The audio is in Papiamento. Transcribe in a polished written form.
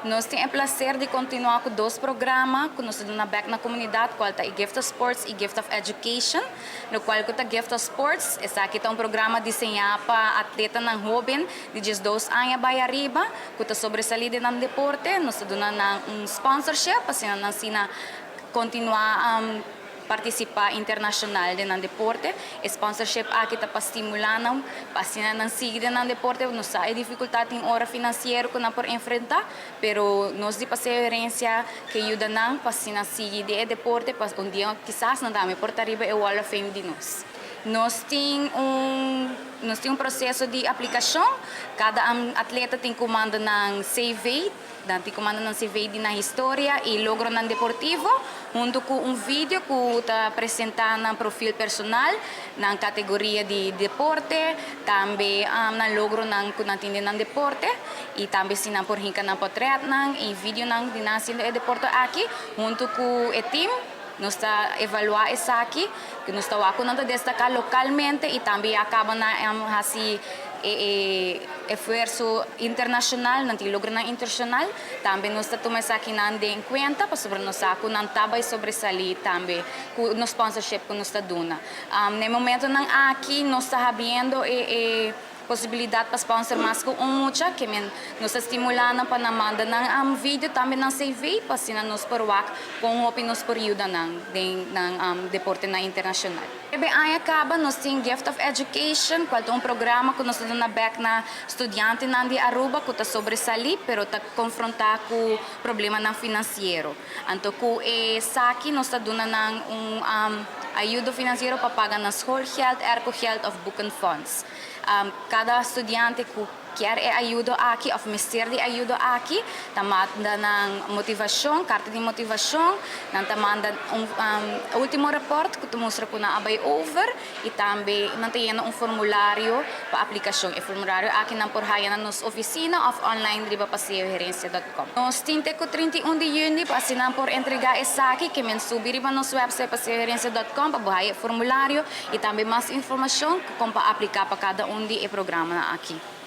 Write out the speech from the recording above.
Nos tin e placer di continua cu dos programa cu nos ta duna bek na comunidad, cual ta e Gift of Sports y Gift of Education. Locual cu ta Gift of Sports, esaki ta un programa diseña pa atletanan hoben di 12 aña bay ariba, cu ta sobresali den nan deporte. Nos ta duna nan un sponsorship, pa asina nan asina continua participa internacional den nan deporte. E sponsorship aki ta pa stimula nan, pa asina nan sigui den nan deporte. Nos sa e dificultad tin ora financiero cu nan por enfrenta, pero nos di Paseo Herencia ke yuda nan pa asina sigui den e deporte, pa un dia kisas nan tambe por ta riba e Wall of Fame di nos. Nos tin un proceso di aplicacion. Cada atleta tin cu manda nan CV, nan tin cu manda nan CV di nan historia y logronan deportivo, hunto cu un video cu ta presenta nan perfil personal, nan categoria di deporte, tambe nan logronan cu nan tin den deporte y tambe si nan por hinca nan portretnan y videonan di nan haciendo e deporte aki, hunto cu e team. Nos ta evalua esaki, cu nos ta wak nan ta destaca localmente y tambe a caba na haci esfuerso internacional, nan tin logronan internacional, tambe nos ta tuma esakinan den cuenta, pasobra nos sa cu nan ta bay sobresali tambe cu nos sponsorship cu nos ta duna. Na momentonan aki nos ta habriendo e posibilidad pa sponsor mas cu un mucha, kiermen nos ta stimulando pa nan manda nan video, tambe nan CV, pa asina nos por wak con hopi nos por yuda nan den nan deportenan internacional. E aña caba nos tin Gift of Education, cual ta un programa cu nos ta duna bek na studiantenan di Aruba cu ta sobresali, pero ta confronta cu problemanan financiero. Anto cu esaki nos ta duna nan un ayudo financiero pa paga nan schoolgeld, aircogeld of boekenfonds. Cada studiante cu kier e ayudo aki of mester di ayudo aki, ta manda nan motivacion, carta di motivacion, nan ta manda un ultimo rapport cu ta mustra cu nan a bay over y tambe nan ta yena un formulario pa aplicacion. E formulario aki nan por haya na nos oficina of online riba paseoherencia.com. Nos tin te cu 31 di juni pa asina por entrega esaki, kiermen subi riba nos website paseoherencia.com pa haya formulario y tambe mas informacion con pa aplica pa cada un di e programanan aki.